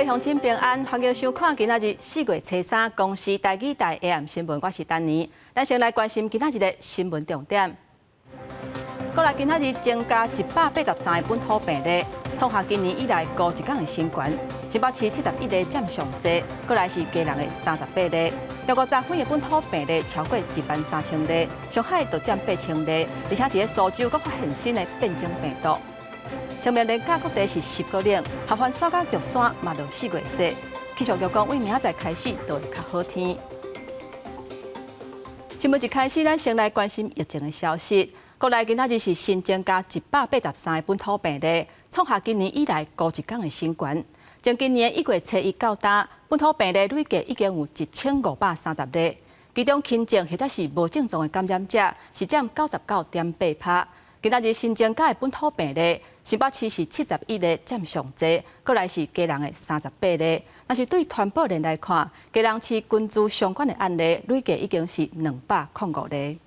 位鄉親平安，歡迎收看今仔日4月初三公視台語台 AM 新聞，我是丹妮。咱先來關心今仔日的新聞重點。國內今仔日增加183個本土病例，創下今年以來孤一工的新高。新北市71例佔上濟，過來是基隆的38例。中國昨昏的本土病例超過1萬3千例，上海就佔8千例，而且佇咧蘇州閣發現新的變種病毒。清明連假各地是濕閣冷，合歡山佮玉山嘛落4月雪。氣象局講，為明仔載開始就會較好天。新聞一開始，咱先來關心疫情的消息。國內今仔日是新增加183個本土病例，創下今年以來孤一工的新高。從今年1月初一到今，本土病例累計已經有1530例，其中輕症或者是無症狀的感染者是佔99.8%。今仔日新增加的本土病例，新北市是71例佔上濟，過來是基隆的38例。若是對傳播鏈來看，基隆市群聚相關的案例累計已經是205例。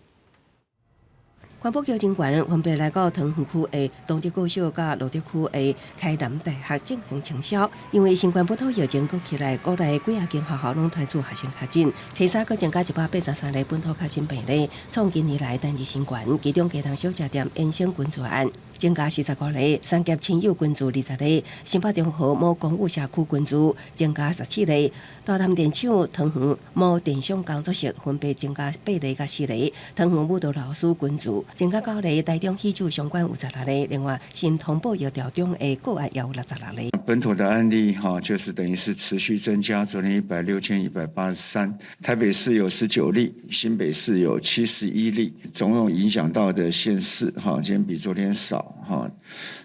環保局人員分別來到桃園區的東德國小佮蘆竹區的開南大學進行清消，因為新冠本土疫情閣起來，國內幾仔間學校攏傳出學生確診，初三閣增加183例本土確診病例，創近年來單日新高。其中基隆小食店延伸群聚案增加45例，三峽親友群聚20例，新北中和某公寓社區群聚增加14例，大潭電廠桃園某電商工作室分別增加八例佮四例，桃園舞蹈老師群聚增加九例，台中喜酒相關有16例，另外新通報疫調中的個案也有66例。本土的案例哈，就是等於是持續增加，昨天106,183，台北市有19例，新北市有71例，總共影響到的縣市哈，今天比昨天少哈，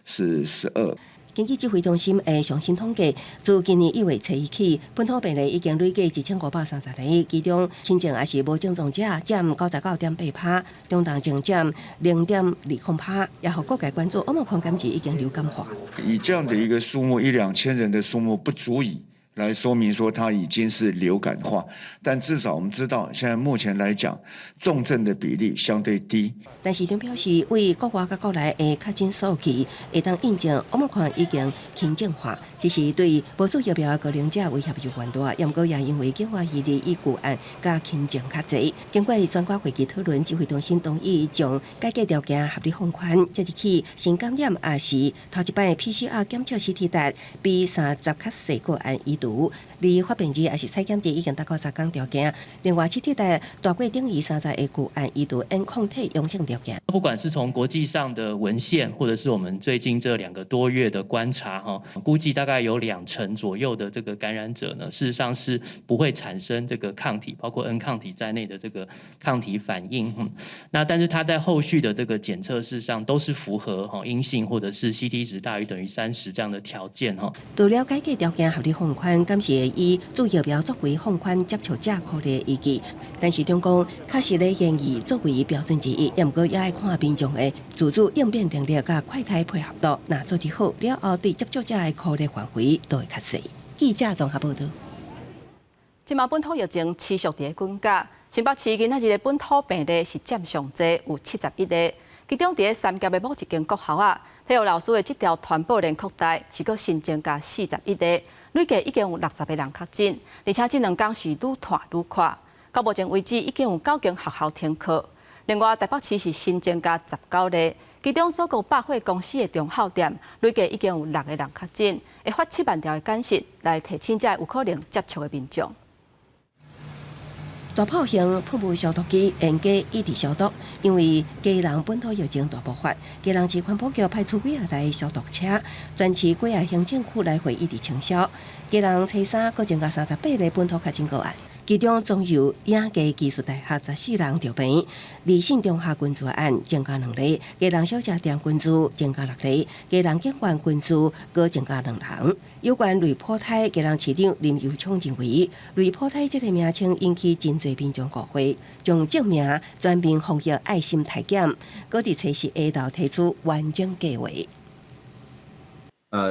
是12。根據指揮中心的上新統計，自今年1月初一起，本土病例已經累計1530例，其中輕症抑是無症狀者佔99.8%，中重症佔0.20%，也予各界關注，奧密克戎敢是已經流感化。以這樣的一個數目，一兩千人的數目不足以來說明說它已經是流感化，但至少我們知道，現在目前來講，重症的比例相對低。但市長表示，對國外佮國內的確診數據會當印證，奧密克戎已經輕症化，只是對無注疫苗的高齡者威脅猶原大。毋過也因為境外移入已個案佮輕症較濟。經過專家會議討論，指揮中心同意將解隔條件合理放寬，即日起新感染抑是頭一擺 PCR 檢測 CT 值比30較細個案移除，而發病日抑是採檢日已經達到10工條件。另外，CT 值大過等於30的個案移除 N 抗體陽性條件。不管是從國際上的文獻，或者是我們最近這2個多月的觀察，哈，估計大概有2成左右的這個感染者呢，事實上是不會產生這個抗體，包括 N 抗體在內的這個抗體反應。那但是他在後續的這個檢測，事實上都是符合哈陰性或者是 CT 值大於等於三十這樣的條件。哈。除了解隔條件合理放寬，敢是會以注疫苗作為放寬接觸者隔離的依據。但市長講，確實咧建議作為標準之一，毋過也愛看民眾的自主應變能力佮快篩配合度，若做得好了後，對接觸者的隔離範圍都會較細。記者綜合報導。這馬本土疫情持續佇咧滾價，新北市今仔日的本土病例是佔上濟，有71例。其中佇咧三峽的某一間國校仔，體育老師的這條傳播鏈擴大，是閣新增加41例，累計已經有60個人確診，而且這2工是愈傳愈快。到目前為止，已經有九間學校停課。另外，台北市是新增加19例，其中鎖國百貨公司的忠孝店累計已經有六個人確診，會發7萬條的簡訊來提醒這有可能接觸的民眾。大炮型噴霧消毒機嚴格一直消毒，因為基隆本土疫情大爆發，基隆市環保局派出幾仔台消毒車，全市幾個行政區來回一直清消。基隆初三閣增加38例本土確診個案。其中，中油養雞技術大學14人著病，立信中學群聚案增加兩例，基隆小食店群聚增加六例，基隆警員群聚閣增加兩人。有關類普胎，基隆市長林右昌認為，類普胎這個名稱引起真濟民眾誤會，將正名全民防疫愛心篩檢，閣佇初四下晝提出完整計劃。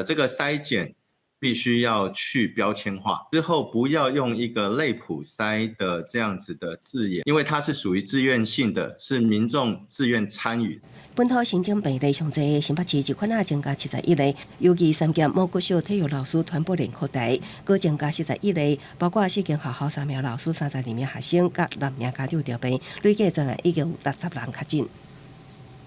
這個篩檢。必須要去標籤化，之後不要用一個類普篩的這樣子的字眼，因為它是屬於自願性的，是民眾自願參與。本土新增病例上濟，新北市一款仔增加71例，尤其三峽某國小體育老師傳播鏈擴大，閣增加41例，包括四間學校三名老師、32名學生佮六名家長著病，累計全案已經有60人確診。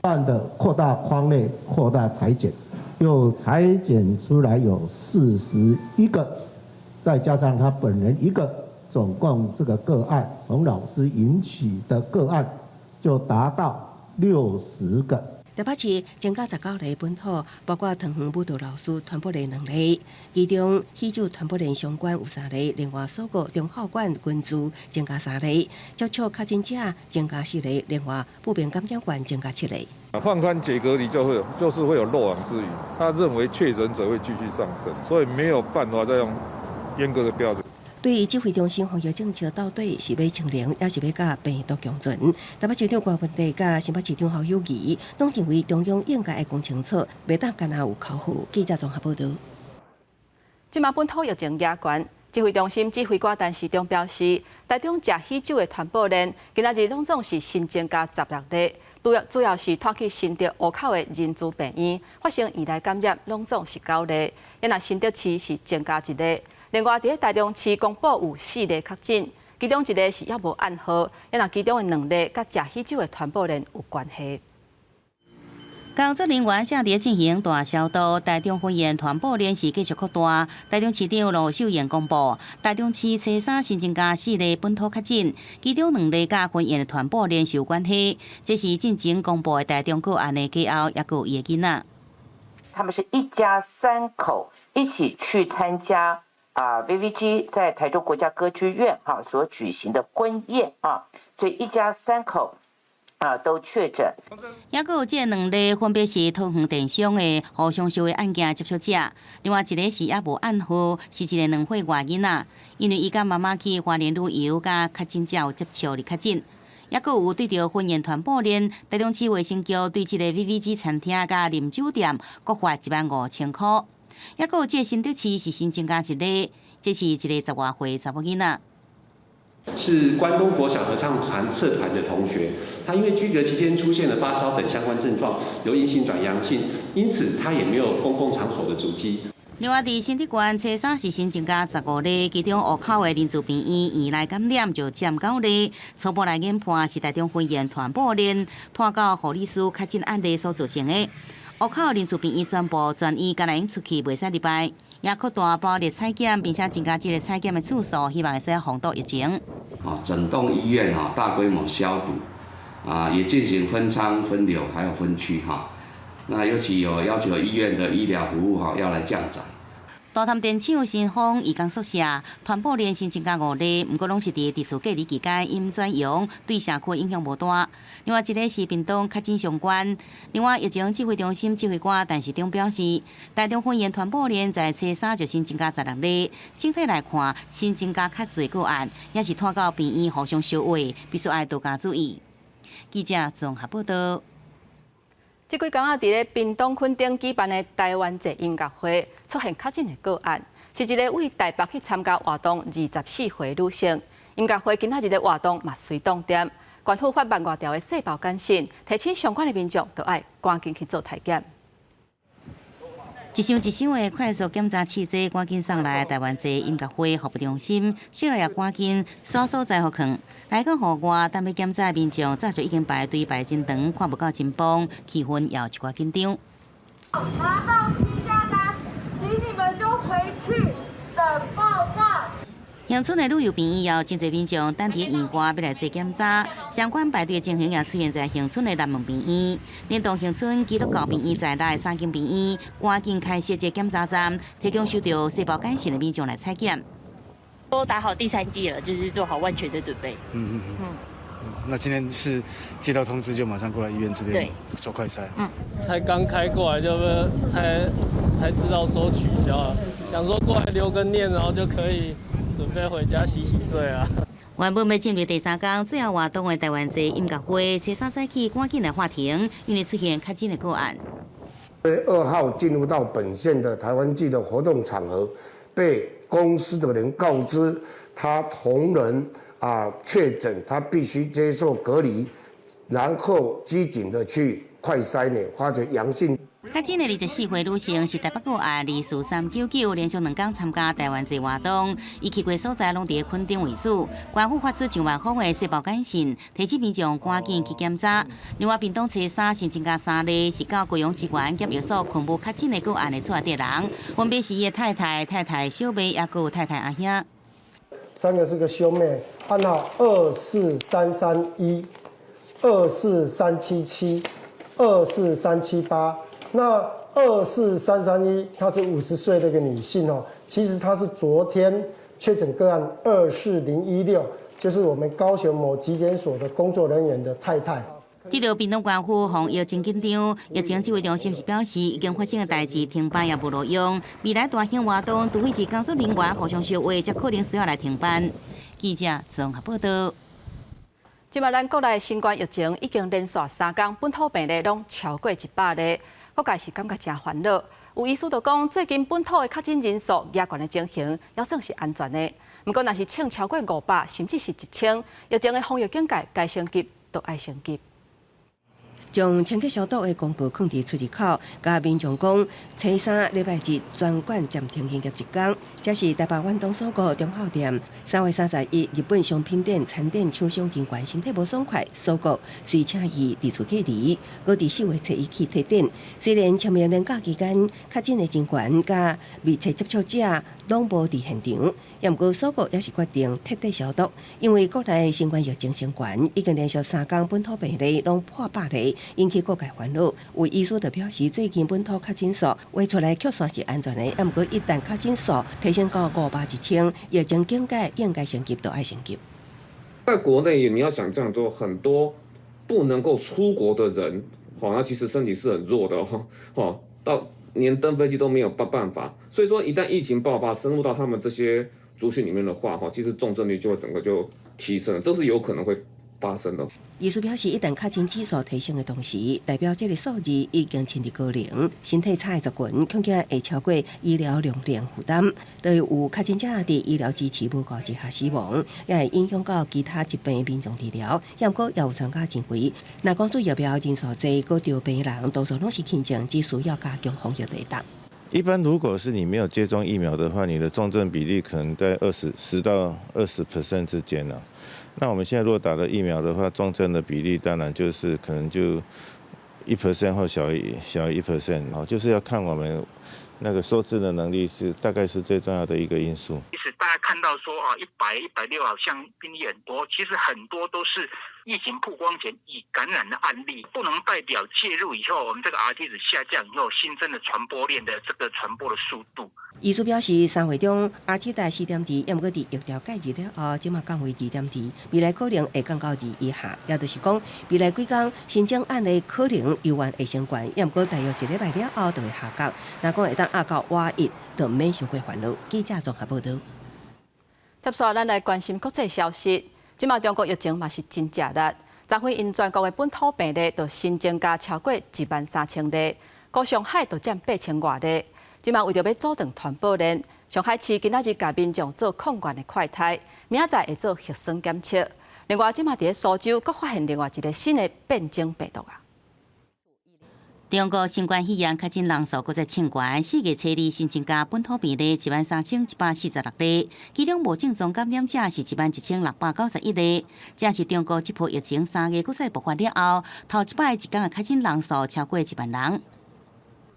不斷的擴大匡列，擴大採檢，又採檢出來有41個，再加上他本人一個，總共這個個案從老師引起的個案就達到60個。台北市增加19例本土，包括桃園舞蹈老師傳播鏈兩例，其中喜酒傳播鏈相關有三例，另外鎖國中孝館群聚增加三例，接觸確診者增加四例，另外布病感染源增加七例。放寬解隔離就會有，就是會有漏網之魚。他認為確診者會繼續上升，所以沒有辦法再用嚴格的標準。對於指揮中心防疫政策到底是欲清零，抑是欲佮病毒共存？台北市長柯文哲佮新北市長侯友宜，攏認為中央應該愛講清楚，袂當干焦有口號。記者綜合報導。這馬本土疫情也懸，指揮中心指揮官陳時中表示，台中食喜酒的傳播鏈，今仔日攏總是新增加16例，主要是拖去新竹湖口的人資病院發生院內感染，攏總是九例，抑若新竹市是增加一例。另外，佇咧台中市公布有四例確診，其中一例是猶無案號，抑若其中的兩例佮食喜酒的傳播鏈有關係。工作人員正佇進行大消毒，台中肺炎傳播鏈是繼續擴大。台中市長盧秀燕公布，台中市初三新增加四例本土確診，其中兩例佮婚宴的傳播鏈是有關係。這是進前公布的台中個案的家後，抑閣有伊的囡仔。他們是一家三口一起去參加VVG 在台中國家歌劇院哈所舉行的婚宴啊，所以一家三口都確診。抑閣有這兩例分別是桃園電商的互相相的案件接觸者，另外一个是猶無案號，是一个2歲外囡仔，因為伊佮媽媽去花蓮旅遊，佮確診者有接觸而確診。抑閣有對著婚宴傳播鏈，台中市衛生局對這个 VVG 餐廳佮啉酒店各罰15,000箍。抑閣有這個新竹市是新增加一例，這是一个十外歲查某囡仔。是關東國小合唱團社團的同學，他因為居隔期間出現了發燒等相關症狀，由陰性轉陽性，因此他也沒有公共場所的足跡。另外，佇新竹縣初三是新增加15例，其中湖口的林厝病院院內感染就佔九例。初步來研判是台中肺炎傳播鏈拖到護理師確診案例所造成的。湖口林厝病院宣布，全院敢若會用出去，袂使入來，也擴大暴力採檢，並且增加這个採檢的次數，希望會使防堵疫情。啊，整棟醫院哈大規模消毒，啊，也進行分艙分流，還有分區哈。那尤其有要求醫院的醫療服務哈要來降載。大潭電廠新豐移工宿舍傳播鏈新增加五例，毋過攏是佇佇厝隔離期間陰轉陽，對社區影響無大。另外一个是屏東確診相關。另外疫情指揮中心指揮官陳時中表示，台中肺炎傳播鏈在初三就新增加16例，整體來看新增加較濟個案，也是拖到病院互相相話，必須愛多加注意。記者綜合報道。這幾工仔佇咧屏東墾丁舉辦的台灣祭音樂會出現確診的個案，是一个對台北去參加活動24歲女性。音樂會今仔日的活動嘛隨當點，縣府發萬外條的細胞簡訊，提醒相關的民眾都愛趕緊去做篩檢。一箱一箱的快速檢查試劑趕緊送來台灣祭音樂會服務中心，室內也趕緊刷所在予囥。來到戶外等欲檢查的民眾早就已經排隊排真長，看無夠真慌，氣氛也有一寡緊張。拿到 PCR 單，請你們就回去等報告。恆春的旅遊病院也有真濟民眾等佇院外欲來做檢查，相關排隊的情形也出現在恆春的南門病院，連同恆春基督教病院在內三間病院，趕緊開設這檢查站，提供收著細胞簡訊的民眾來採檢。都打好第三劑了，就是做好萬全的準備。那今天是接到通知就馬上過來醫院這邊做快篩。才剛開過來就才知道說取消了，想說過來留個念，然後就可以準備回家洗洗睡啊。原本欲進入第三工最後活動的台灣祭音樂會，初三早起趕緊來喊停，因為出現確診的個案。2號進入到本縣的台灣祭的活動場合，被公司的人告知他同仁啊確診，他必須接受隔離，然後機警的去快篩呢，發覺陽性。確診的24歲女性是台北個案24399，連續2工參加台灣祭活動，伊去過所在攏佇墾丁為主。官府發出上萬封的細胞簡訊，提醒民眾趕緊去檢查。另外，屏東初三新增加三例，是到高雄支援檢疫所困無確診的個案的厝內底人，分別是伊的太太、太太小妹，抑閣有太太阿兄。三個是個兄妹，案號24331、24377、24378。那24331，她是50歲的一個女性哦，其實她是昨天確診個案24016，就是我們高雄某疾檢所的工作人員的太太。得著屏東縣府防疫真緊張，疫情指揮中心是表示，已經發生的代誌停辦也無路用。未來大型活動，除非是工作人員互相相話，才可能需要來停辦。記者綜合報道。這擺咱國內新冠疫情已經連續3工本土病例攏超過100例，各界是感覺誠煩惱。有醫師就講，最近本土的確診人數加懸的情形，猶算是安全的。毋過，若是衝超過500，甚至是1000，疫情的防疫警戒該升級就愛升級。將清潔消毒的工具囥佇出入口，佮民眾講，初三禮拜日全館暫停營業一工。這是台北遠東鎖國中孝店3月31，日本商品店餐店廠商人員身體無爽快，鎖國隨請伊佇厝隔離，閣佇4月初一起確診。雖然清明連假期間確診的人員佮密切接觸者攏無佇現場，也毋過鎖國也是決定徹底消毒，因為國內新冠疫情升懸，已經連續3工本土病例攏破百例。引起各界煩惱。有醫師就表示，最近本土確診數畫出來曲線是安全的，毋過一旦確診數提升到500 1000，疫情警戒應該升級，就愛升級。在國內，你要想這樣做，很多不能夠出國的人，那其實身體是很弱的哦，到連登飛機都沒有辦法。所以說，一旦疫情爆發，深入到他們這些族群裡面的話，其實重症率就會整個就提升，這是有可能會發生的。醫師表示，一旦確診指數提升的同時，代表這個數字已經進入高齡，身體差的族群，恐驚會超過醫療量能負擔。對有確診者佇醫療支持無夠之下死亡，也會影響到其他疾病民眾治療。毋過也有專家認為，若講做疫苗人數濟，閣著病人多數攏是輕症，只需要加強防疫就會當。一般如果是你沒有接種疫苗的話，你的重症比例可能在10到20% 之間呢。那我們現在如果打了疫苗的話，重症的比例當然就是可能就1% 或小於1% 哦，就是要看我們那個收治的能力是大概是最重要的一個因素。其實大家看到說啊，100、160好像病例很多，其實很多都是疫情曝光前已感染的案例，不能代表介入以後，我們這個 RT 值下降以後新增的傳播鏈的這個傳播的速度。醫師表示，3月中 RT 值4.2，毋過佇疫調介入了後，這馬降為2.2，未來可能會降到2以下，也就是講，未來幾工新增案例可能猶原會升懸，毋過大約一禮拜了後就會下降。若講會當壓到倚一，就免傷過煩惱。記者綜合報導。接續咱來關心國際消息，這馬中國疫情嘛是真食力，昨昏𪜶全國的本土病例就新增加超過1萬3千例，孤上海就佔8000外例。這馬為著欲阻斷傳播鏈，上海市今仔日共民眾做抗原的快篩，明仔載會做核酸檢測。另外，這馬佇咧蘇州，閣發現另外一個新的變種病毒啊！中國新冠肺炎確診人數閣再衝懸，4月初二新增加本土病例13,146例，其中無症狀感染者是11,691例。這是中國這波疫情3月閣再爆發了後，頭一擺一工的確診人數超過1萬人。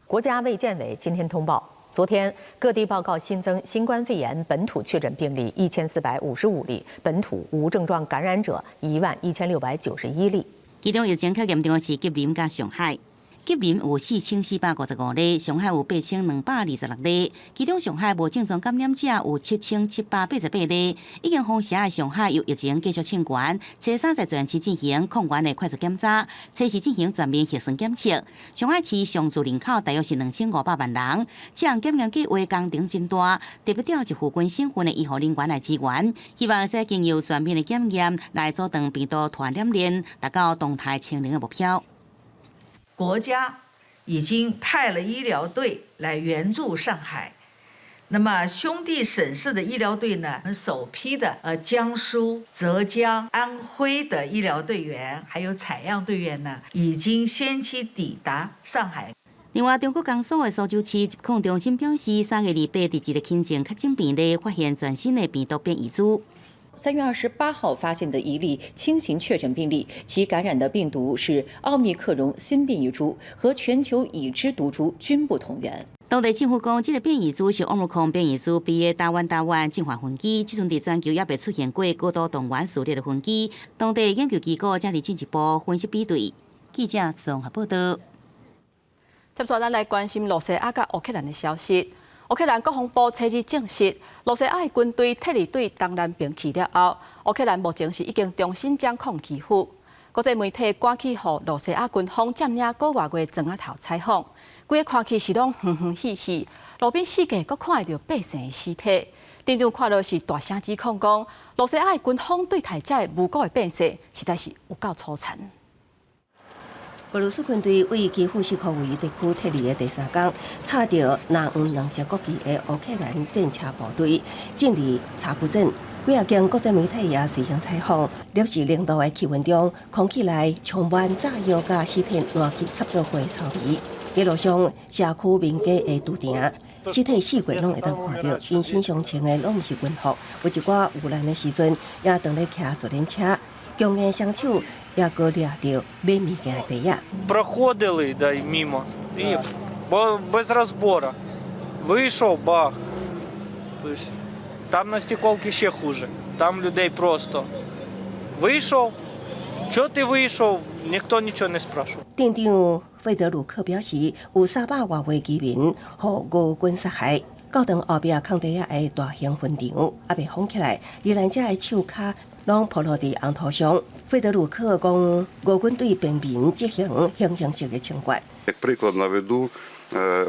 國家衛健委今天通報，昨天各地報告新增新冠肺炎本土確診病例1455例，本土無症狀感染者11691例。其中疫情較嚴重的是吉林佮上海。吉林有4455例，上海有8226例。其中上海無症狀感染者有7788例。已經封城的上海由疫情繼續衝懸，初三在全市進行抗原的快速檢查，初四進行全面核酸檢測。上海市常住人口大約是2500萬人，這項檢驗計劃工程真大，特別調集附近省份的醫護人員來支援，希望會使經由全面的檢驗來阻斷病毒傳染鏈，達到動態清零的目標。國家已經派了醫療隊來援助上海。那麼兄弟省市的醫療隊呢？首批的江蘇、浙江、安徽的醫療隊員，還有採樣隊員呢，已經先期抵達上海。另外，中國江蘇的蘇州市疾控中心表示，3月28佇一个輕症確診病例發現全新的病毒變異株。3月28號發現的一例輕型確診病例，其感染的病毒是奧密克戎新變異株，和全球已知毒株均不同源。當地政府講，這个變異株是奧密克戎變異株 BA 點1點1進化分支，這陣佇全球猶未出現過高度同源序列的分支。當地研究機構正佇進一步分析比對。記者綜合報道。接續咱來關心羅西亞佮烏克蘭的消息。烏克蘭國防部初二證實，羅西亞的軍隊撤離對東南邊去了後，烏克蘭目前是已經重新掌控基輔。國際媒體趕去予羅西亞軍方佔領幾個月莊仔頭採訪，規个看去是攏昏昏死去，路邊四界閣看會著百姓的屍體。鎮長看著是大聲指控講，羅西亞的軍方對待這个無辜的百姓，實在是有夠粗殘。俄羅斯軍隊對基輔市區位於地區撤離的第三工，插著藍黃兩色國旗的烏克蘭戰車部隊進入查布鎮。幾仔間國際媒體也隨行採訪，攝氏0度的氣溫中，空氣內充滿炸藥佮屍體爛去插做伙的臭味。街路上，社區民家的櫥埕，屍體四界攏會當看著，𪜶身上穿的攏毋是軍服，有一寡遇難的時陣也當咧騎自行車，強硬雙手也閣掠著買物件的袋仔。 Проходили, да, и мимо, и без разбора. Вийшов, бах. То есть там на стеколке ще хуже. Там людей просто вийшов. Чого ти вийшов? Ніхто нічого не спрашивав. 鎮長費德魯克表示，有300外位居民予俄軍殺害。教堂後壁空地仔的大型墳場猶未封起來，罹難者的手跤攏暴露佇紅土上。費德魯克講，俄軍對平民執行行刑式的懲罰。 Як приклад наведу,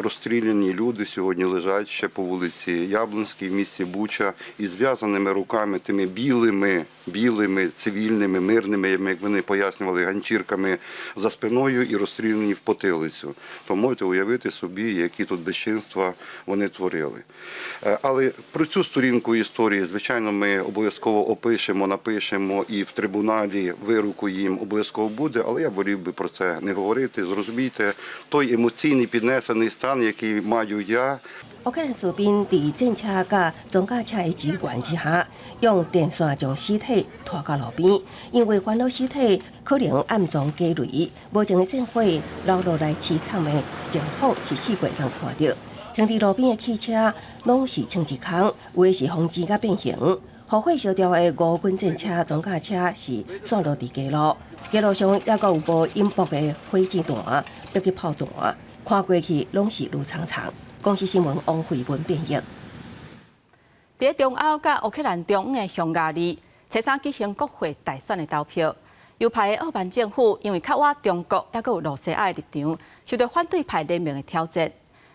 розстріляні люди сьогодні лежать ще по вулиці Яблонській в місті Буча із зв'язаними руками, тими білими, білими, цивільними, мирними, як вони пояснювали, ганчірками за спиною і розстріляні в потилицю. То можете уявити собі, які тут безчинства вони творили. Але про цю сторінку історії, звичайно, ми обов'язково опишемо, напишемо і в трибуналі вироку їм обов'язково буде, але я волів би про це не говорити. Зрозумійте, той емоційний піднесений стан, який маю я. 烏克蘭士兵佇戰車佮裝甲車的支援之下，用電線將屍體拖到路邊，因為煩惱屍體可能暗藏地雷，無情的戰火留落來淒慘的情況是四界通看著。停佇路邊的汽車攏是穿一空，有的是予煎甲變形。予火燒著的俄軍戰車、裝甲車是散落佇街路，街路上猶閣有無引爆的火箭彈、迫擊炮彈，看過去攏是綠蒼蒼。公視新聞王慧文編譯。佇中歐佮烏克蘭中央的匈牙利，初三舉行國會大選的投票。右派的奧班政府因為較倚中國，猶閣有羅西亞的立場，受著反對派聯盟的挑戰。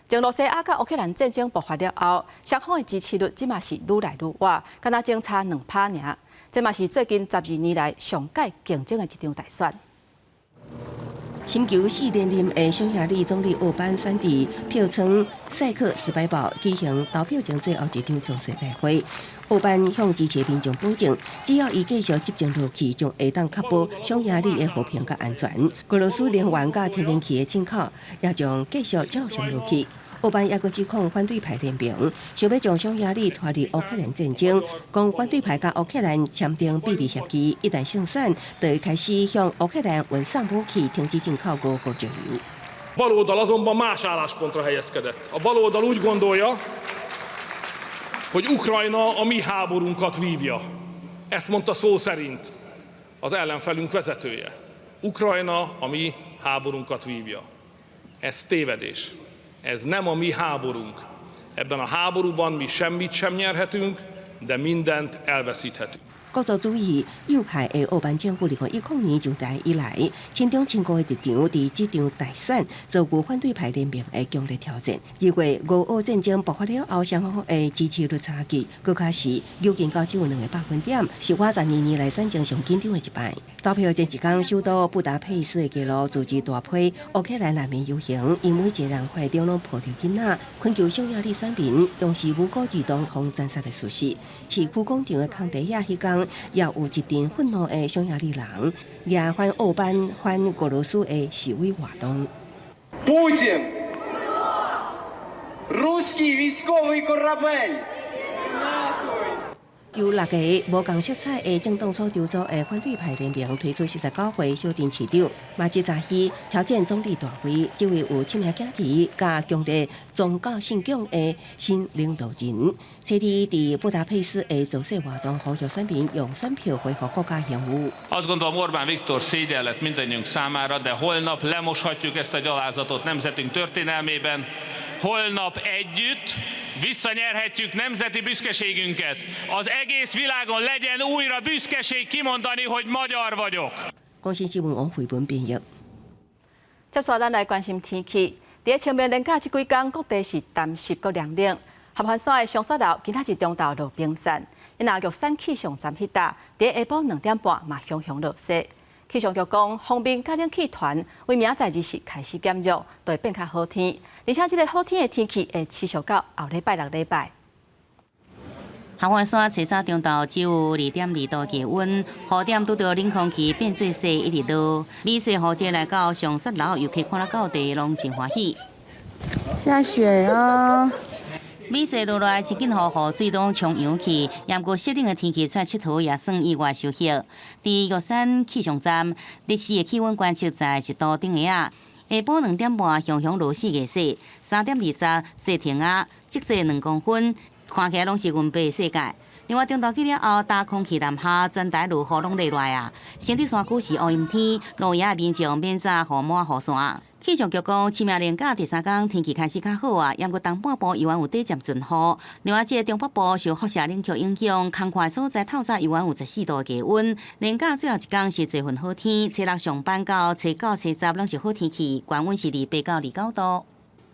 從羅西亞佮烏克蘭戰爭爆發了後，雙方的支持率這馬是愈來愈倚，敢若只差2趴爾。這嘛是最近12年來上蓋競爭的一場大選。尋求4連任的匈牙利總理奧班選佇票倉賽克斯白堡舉行投票前最後一場造勢大會。奧班向支持民眾保證，只要伊繼續執政落去，將會當確保匈牙利的和平佮安全。俄羅斯能源佮天然氣的進口也將繼續照常落去。奧班猶閣指控反對派聯盟想欲將匈牙利拖入烏克蘭戰爭，講反對派佮烏克蘭簽訂秘密協議，一旦勝選，就會開始向烏克蘭運送武器，停止進口俄國石油。 Baloldal azonban más álláspontra helyezkedett. A baloldal úgy gondolja, hogy Ukrajna a mi háborunkat vívja. Ezt mondta szó szerint az ellenfelünk vezetője. Ukrajna a mi háborunkat vívja. Ez tévedés. Ez nem a mi háborunk. Ebben a háborúban mi semmit sem nyerhetünk, de mindent elveszíthetünk. 國族主義右派的奧班政府2010年上台以來，親中親俄的立場，佇這場大選遭遇反對派聯盟的強烈挑戰。2月俄烏戰爭爆發了後，雙方的支持率差距，閣較是接近到只有2個百分點，是50多年來選情上緊張的一擺。投票前一工，首都布達佩斯的街路組織大批烏克蘭難民遊行，𪜶每一个人懷中攏抱著囡仔，懇求匈牙利選民重視無辜兒童予殘殺的事實。市區廣場的空地仔，彼工也有一陣憤怒的匈牙利人，舉反奧班、反俄羅斯的示威活動。 Путін! Руський військовий корабель! 由六个無仝色彩的政黨所籌組的反對派聯盟推出49歲小鎮市長馬吉扎希挑戰總理大位，這位有七名囝兒佮強烈宗教信仰的新領導人，這日佇布達佩斯的造勢活動，呼籲選民用選票恢復國家榮譽。 Azt gondolom, Orbán Viktor szégyen lett mindannyiunk számára, de holnap lemoshatjuk ezt a gyalázatot nemzetünk történelmében. Holnap együtt visszanyerhetjük nemzeti büszkeségünket. Az egész világon legyen újra büszkeség kimondani, hogy magyar vagyok. 公視新聞王慧文編譯。接紲咱來關心天氣。佇清明連假這幾工，各地是澹濕閣涼冷。合歡山的松雪樓今仔日中晝落冰雪，因為玉山氣象站彼搭，佇下晡2點半嘛雄雄落雪。氣象局講，鋒面佮冷氣團為明仔載二時開始減弱，就會變較好天。而且這个好天的天氣會持續到後禮拜六禮拜。合歡山初三中晝只有2.2度氣溫，雨點拄著冷空氣變做雪，一直落。美雪雨節來到松雪樓，遊客看了到地攏真歡喜。下雪啊！美雪落來，真緊予雨水攏沖揚去，毋過濕冷的天氣出來𨑨迌也算意外收穫。佇玉山氣象站，日時的氣溫觀測在1度頂下啊。下晡2點半，雄雄落4個雪，3點20雪停啊，積雪2公分，看起來攏是銀白世界。另外，中晝起了後，大空氣南下，全台落雨攏落來啊。先佇山區是烏陰天，露營的民眾免紮雨帽雨傘。氣象局講，清明連假第三工天氣開始較好啊，毋過東半部猶原有短暫陣雨。另外，這个中北部受輻射冷卻影響，空曠所在透早猶原有14度的低溫。連假最後一工是濟份好天，初六上班到初九、初十攏是好天氣，高溫是28到29度。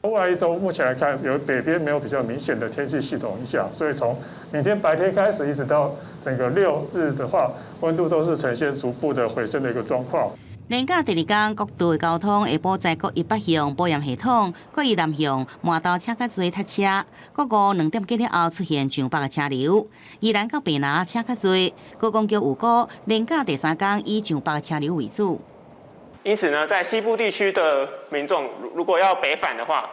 未來一周目前來看，有北邊沒有比較明顯的天氣系統影響，所以從明天白天開始，一直到整個6日的話，溫度都是呈現逐步的回升的一個狀況。連假第二工，國道的交通會補在國一北向保鹽系統、國一南向滿頭車較濟塞車，國五2點過了後出現上北的車流，宜蘭到屏南車較濟，觀光局預估連假第三工以上北的車流為主。因此呢，在西部地區的民眾如果要北返的話，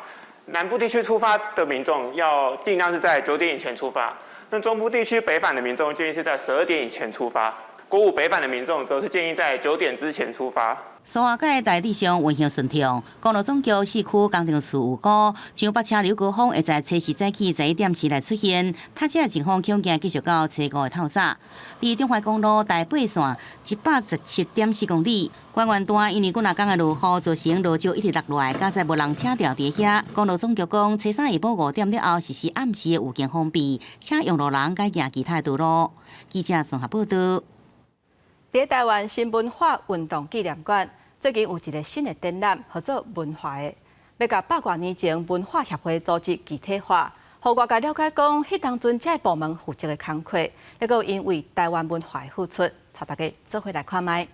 南部地區出發的民眾要盡量是在9點以前出發，那中部地區北返的民眾建議是在12點以前出發。國五北返的民眾則是建議在9點之前出發。蘇花改大致上運行順暢，公路總局四區工程處預估，上北車流高峰會在初四早起11點時來出現，塞車的情況恐驚繼續到初五的透早。佇中環公路台八線117.4公里，關原段因為幾若工的落雨，造成路石一直落落來，加載無人車調佇遐。公路總局講，初三下晡5點了後實施暗時的預警封閉，請用路人改行其他道路。記者綜合報道。佇台灣新文化運動紀念館最近有一个新的展覽，號做文化的，欲共百外年前文化協會組織具體化，予外界了解講，彼當陣這个部門負責的工課，抑閣𪜶為台灣文化的付出，帶大家做伙來看覓。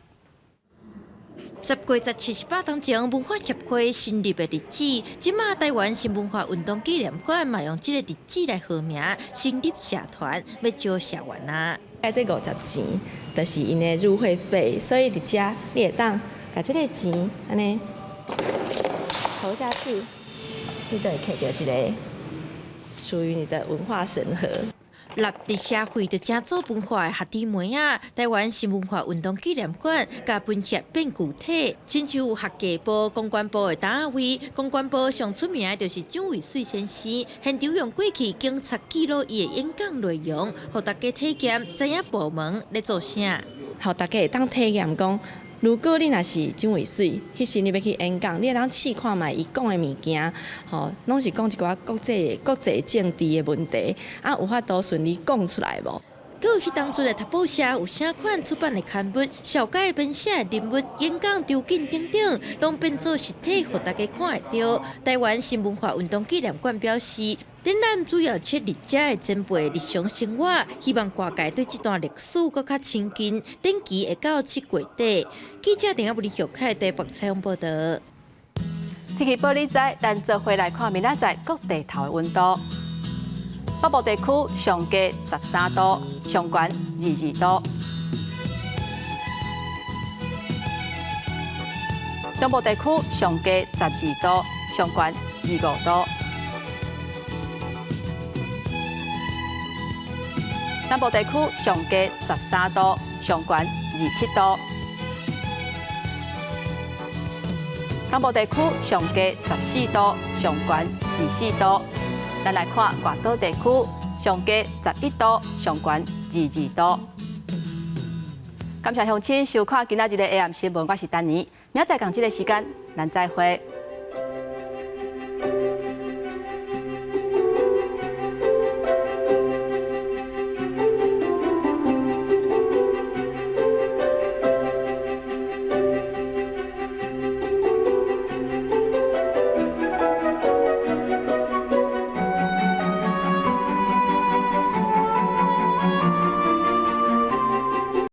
10月17、18當前文化協會成立的日子，這馬台灣新文化運動紀念館嘛用這个日子來號名，成立社團，欲招社員啊。啊，這50錢，就是𪜶的入會費，所以佇遮你會當共這个錢按呢投下去，你就會摕著一个屬於你的文化神盒。立佇社會就正做文化的學弟妹仔，台灣新文化運動紀念館共文協變具體，親像有學藝部、公關部的單位，公關部上出名的就是蔣渭水先生，現場用過去警察記錄伊的演講內容，予大家體驗，知影部門咧做啥，予大家會當體驗講。如果你若是蔣渭水，彼時你欲去演講，你會當試看覓伊講的物件，吼，攏是講一寡國際國際政治的問題，啊，有法度順利講出來無？閣有彼當陣的讀報社有啥款出版的刊物、紹介編寫的人物、演講場景等等，攏變做實體，予大家看會著。臺灣新文化運動紀念館表示，展覽主要切入遮的前輩日常生活，希望外界對這段歷史閣較親近。展期會到7月底。記者鄭阿布里小凱台北採訪報導。天氣報你知，咱做伙來看明仔載各地頭的溫度。北部地區上低13度，上懸22度。中部地區上低12度，上懸25度。南部地區上低13度，上懸27度。東部地區上低14度，上懸24度。咱來看外島地區上低11度，上懸22度。感謝鄉親收看今仔日的 AM 新聞，我是丹妮。明仔載仝這个時間，咱再會。